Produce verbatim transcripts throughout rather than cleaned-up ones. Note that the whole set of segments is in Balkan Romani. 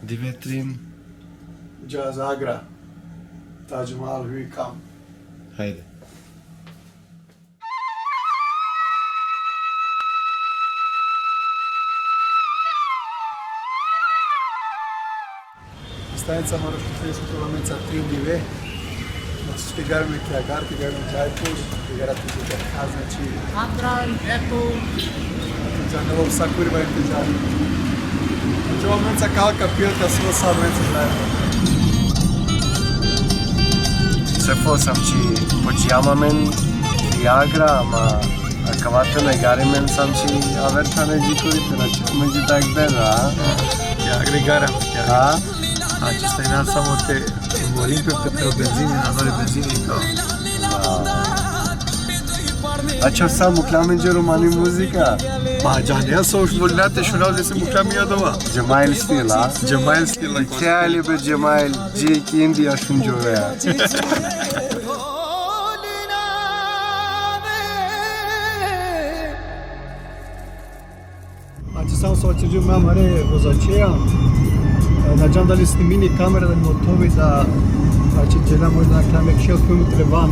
Dive trin. Dža za Agra. Taj Mahal, here we come. Hajde. Stanica mora šušljesko kilometra tri dive. Znači, te garime ki Agar, te garime Džajpur, te gara te Džajpur, znači. Agra, Džajpur. Džanelo sa kurva intizar. Znači, ova menca kalka pilka, so sa menca zajedno. Sefo sam či počijama men i Agra, ama akava te ne gari men sam či aver tane dži kuri te na čel men dži tak bela, a? Ja, Agra garam, ja. A? Znači, stajna samo te molim pe, pe, pe benzini, na nori benzini, kao. Ačha, sa mukla amenđe romani muzika. Pa, džanea so volina te šunav, dese mukla mi adova. Džemail stil, a? Džemail stil. Čali be Džemail, dži ki Indija šunđovea. Znači, samo so ćerđum me amare vozačeja. E, na džan dali snimini kamera, dali motovi da, znači, džela možda na klam ek šel kilometre van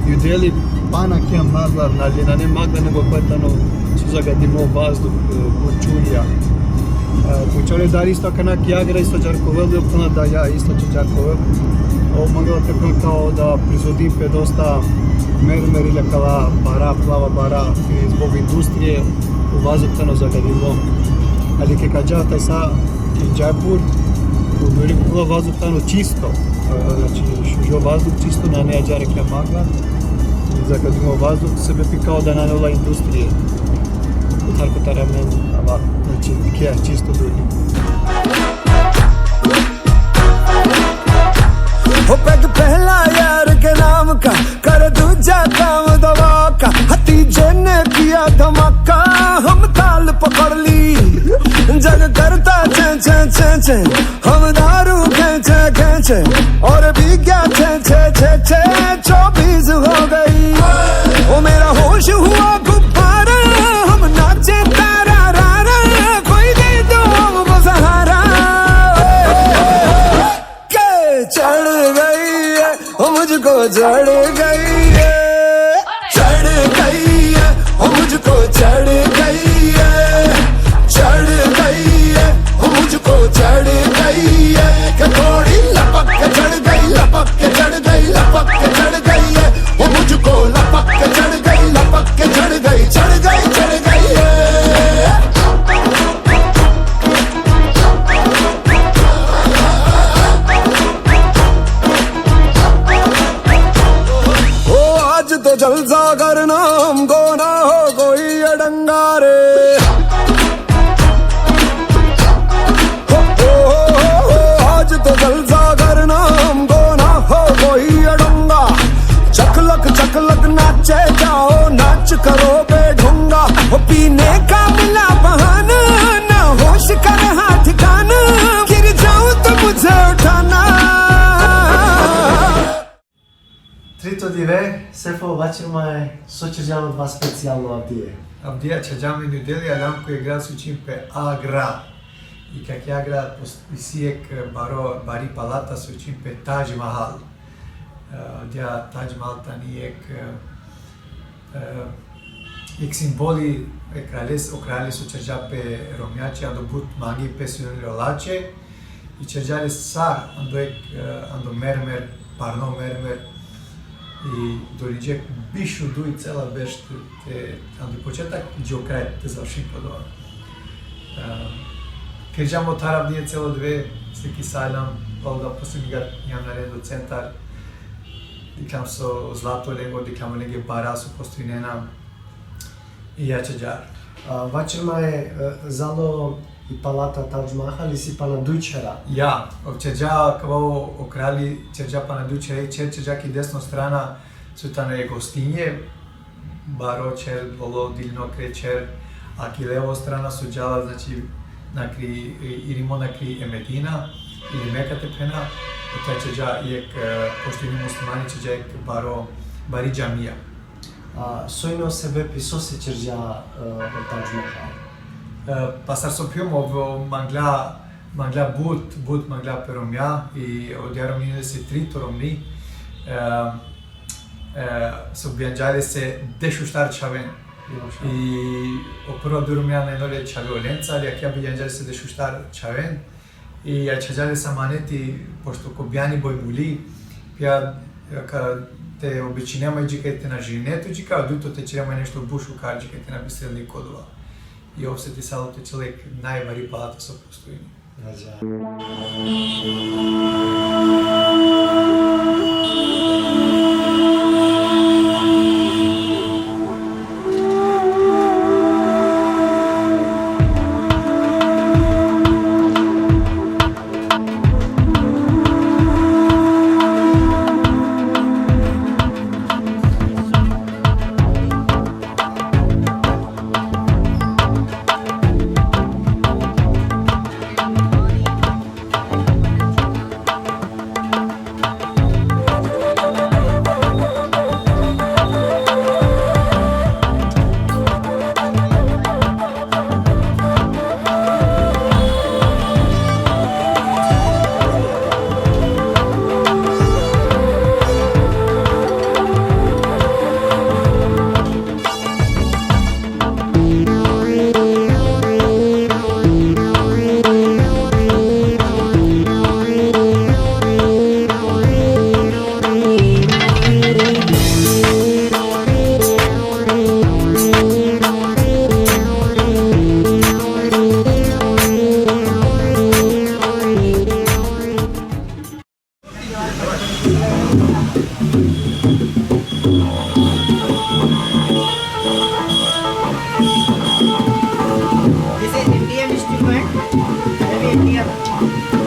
New Delhi, pana ki magla, na li nane magla, nego pa tano so zagadimo vazduh, e, bučurija. E, pučale dali isto akana ki Agra isto džarkovel, ili pana da ja isto će džarkovel. O, mangela te phena kao da proizvodim pe dosta mermer ili akala bara, plava bara, i zbog industrije, o vazduh tano zagadimo. Ali ke ka dža tajsa ki Džajpur, u Duri ko vazduh tano čisto. E, znači, šužo vazduh čisto, nane ađahar ki magla, zagadimo vazduh, sebepi kao da nane ola industrije. Kotar kotar amen, ama, znači, ke čisto Duri. हो पैग पहला यार के नाम का, कर दूजा काम दवा का। हतीजे ने किया धमाका, हम ताल पकड़ ली। जग करता छे छे छे छे, हम दारू खेचे खेचे, और भी क्या छे छे छे छे। चौबीस हो गई, ओ मेरा होश हुआ गुब्बारा। हम नाचे तारा रा रा, कोई दे दो हमको सहारा। के चढ़ गई है, ओ मुझको चढ़ गई है, चढ़ गई है, ओ मुझको चढ़ गई है, चढ़ गई है, ओ मुझको चढ़ गई है। के थोड़ी लपक के चढ़ गई, लपक के चढ़ गई, लपक के चढ़ गई है, ओ मुझको लपक के चढ़ गई, लपक के चढ़ गई, चढ़ गई, चढ़ गई है। ओ आज तो जलसा करना, हमको ना हो कोई अड़ंगा रे। हो, हो, हो, हो, आज तो जलसा करना, हमको ना हो कोई अड़ंगा। चकलक चकलक नाचे जाओ, नाच करो बेढंगा। वो पीने का मिला बहाना, ना होश का रहा ठिकाना। गिर जाऊं तो मुझे उठाना। Trito dive, Sefo, vaćer ma e, so ćerđam adava specijalno avdive? Avdive ćerđam i New Delhi, aljam ko jek grad so vičini pe Agra. I ki Agra pos-, isi jek baro, bari palata so vičini pe Taj Mahal. E, avdive Taj Mahal tani jek, e, e, jek simboli e kraljes-, o kralji so ćerđa pe romnjače, ando but mangipe so ine olaće, i ćerđa le sa ando jek, e, ando mermer, parno mermer, i dolinđe biš u duj cela berš te, te, ando početak dži o kraj te završini pe odova. E, kerđam o taro avdive celo dive, slikisajlam, palo da posle mingjar jam nane do centar, dikhljam so zlato lengo, dikhljam lenge bara so postojnena, i ja ćerđam. A, vaćer ma e, e, zalo i palata Taj Mahal isi pana duj ćhera. Ja, ov ćerđa, kava o, o kralji ćerđa pana duj ćhera, i ćher ćerđa ki desno strana, so tano e gostinje, baro ćher, bolo dilno kre ćher, a ki levo strana so džala, znači, nakri, e, irimo nakri e Medina, ili Meka te phena, ote ćerđa jek, e, pošto ine muslimani, ćerđa jek baro, bari džamija. A, so ine o sebepi, sose ćerđa, e, o Taj Mahal? E, pa sar so phenđum, ov mangla Mangla but, but mangla pe romnja, i odija romni ine lese trito romni, e, e, so bijanđa lese dešuštar čhaven. I o prva duj romnja na ine le čhave olenca, ali akija bijanđa lese dešuštar čhaven. I ačhađa lese amaneti, pošto ko bijani boj muli, pija, ka te obećine ma dži kaj te na živine tu dži kaj, a dujto te ćere ma nešto but šukar dži kaj te na bistrel ko dova. I ov setisalo te čhel jekh najbari palata so postojini. This is Indian instrument. Indian.